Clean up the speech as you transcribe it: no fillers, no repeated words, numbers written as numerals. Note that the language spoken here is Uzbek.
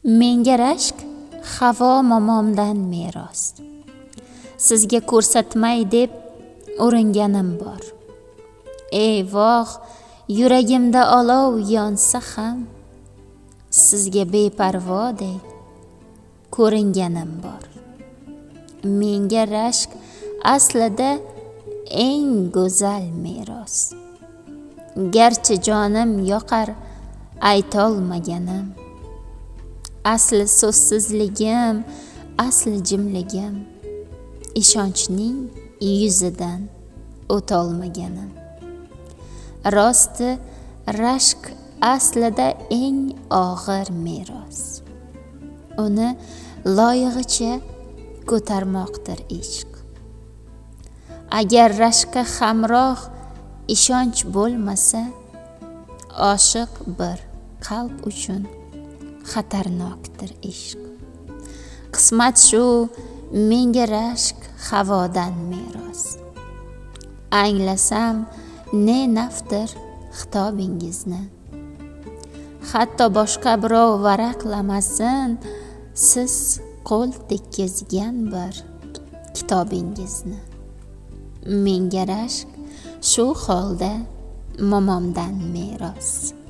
Menga rashk havo momomdan meros. Sizga ko'rsatmay deb uringanim bor. Ey voh, yuragimda olov yonsa ham, sizga beparvodek ko'ringanim bor. Menga rashk aslida eng go'zal meros. Garchi jonim yoqar aytolmaganim. Asli so'zsizligim, asli jimligim, ishonchning yuzidan o'tolmaganim. Rosti, rashk aslida eng og'ir meros. Uni loyig'icha ko'tarmoqdir ishq. Agar rashkka hamroh ishonch bo'lmasa, oshiq bir qalb uchun xatarnokdir ishq. Qismat shu, menga rashk havodan meros. Anglasam, ne nafdir xitobingizni. Hatto boshqa birov varaqlamasin, siz qo'l tekkizgan bir kitobingizni. Menga rashk shu holda momomdan meros.